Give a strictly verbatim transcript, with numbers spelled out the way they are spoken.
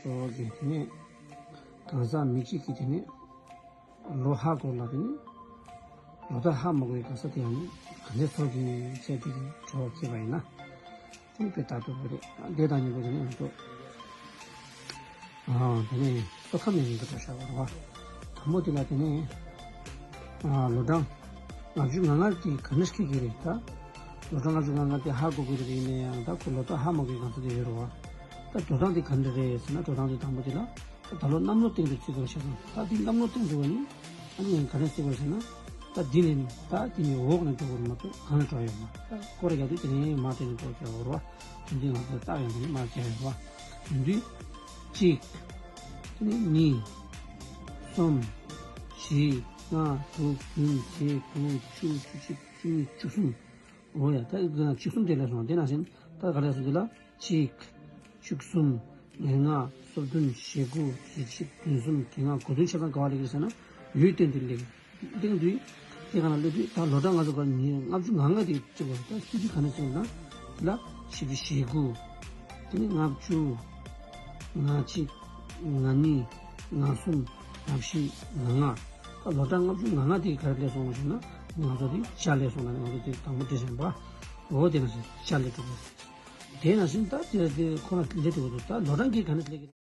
སོགས་ཀྱི་དེ་ནས་གང་ཟག་མི་གཅིག་གི་དེ་ནས་ལོ་ཧ་གོ་ལ་དེ་ནས་ལོ་ཟླ་ཧ་མ་གོ་བའི་གང་ཟག་དེ་ཡང་ག་འདྲ་ཚོགས་ཀྱི་ཚད་དེ་གྲོགས་བྱེད་པ་ཡིན་ན། དེ་དཔེ་ལྟ་དགོས་པ་རེད། དེ་དང་གཉིས་པོ་དེ་ནས་ང་ཚོ། ཨ་དེ་ནས་ལྟོ་ཁ་མེད་མི་འདུག་གྲོགས་བྱ་བ་རེད་བ། དང་པོ་དེ་ལ་དེ་ནས་ཨ་ལོ་གྲངས་ལྔ་བཅུ་ང་ལྔ་དེ་ག་འདྲ་ཞིག་གི་རེད་ད། ལོ་གྲངས་ལྔ་བཅུ་ང་ལྔ་དེ་ཧ་གོ་དགོས་རེད། ཡིན་ན་ཡང་ད་ཁོ་ལོ་ཟླ་ཧ་མ་གོ་བའི་གང་ཟག་དེ་ཡོད་རེད་བ། ད་འགྲོ་སྟངས་དེ་ག་འདྲ་རེད་ཟེར་ན། འགྲོ་སྟངས་དེ་དང་པོ་དེ་ལ་ད་ད་ལོ་གནམ་ལོ་སྟེང་དུ་བརྩི་དགོས་ཤག་ད་འདི་གནམ་ལོ་སྟེང་དུ་བ་ནི་ཨ་ནི་ཡང་ག་རེ་བརྩི་དགོས་ཟེར་ན། ད་འདི་ནས་ད་འདི་ནས་འོག་ནས་འགྲོ་དགོས་རེད་མ་གཏོགས་གང་ལ་འགྲོ་ཡོད་མ། ད་སྐོར་ར་རྒྱག་དུས་དེ་ནས་མར་དེ་ནས་འགྲོ་རྒྱག་དགོས་རེད་བ། དེ་འདི་ང་ཚོ་རྟགས་ཡང་དེ་ནས་མར་རྒྱག་ཡོད་རེད་བ། དེ་འདུས་གཅིག་དེ་ནས་གཉིས། གསུམ། བཞི། ལྔ། དྲུག་བདུན། བརྒྱད། དགུ། བཅུ། བཅུ་གཅིག་བཅུ་གཉིས། བཅུ་གསུམ། འོ་ཡ། ད་བཅུ་གསུམ་དེ་ལས་སོང་། དེ་ནང་བཞིན་ད་ག་ལས་སོང་། དེ་ལ་གཅིག་བཅུ་གསུམ། ཉེར་ལྔ། སོ་བདུན། ཞེ་དགུ། ཞེ་གཅིག་བདུན་གསུམ། བརྒྱད་ལྔ། དགུ་བདུན་ཆ་ཚང་ག་བ་ལ་གིར་ཟེར་ན། ཡུལ་སྟེང་དུ་སླེབས། སྟེང་དུ་དེ་ག་ན་སླེབས་དུས་ད་ལོ་གྲངས་ང་ཚོ་ག་ཉིས་ལྔ་བཅུ་ང་ལྔ་དེ་གཅིག་པ་ད་སུ་དེ་ག་ནས་བྱུང་ན། དེ་ལ་བཞི་བཅུ་ཞེ་དགུ། དེ་ནས་ལྔ་བཅུ། ང་གཅིག་ང་གཉིས། ང་གསུམ། ང་བཞི། ང་ལྔ། ད་ལོ་གྲངས་ལྔ་བཅུ་ང་ལྔ་དེ་ག་རེ་སླེབས་སོང་ཞེ་ན། ང་ཚོ་དེ་ཇ་སླེབས་སོང་ལ་ནི་ང་ཚོ་དེ་དང་པོ་དེ་བཞིན་པ། འོ་དེ་ན་ཇ་སླེབས་འགྲོ་གི། དེ་ནང་བཞིན་ད་དེ་དེ་ཁོ་ན་སླེབས་འགྲོ་གི་འདུག་ད་ལོ་གྲངས་ཀྱི་ག་ནས་སླེབས་ཀྱི།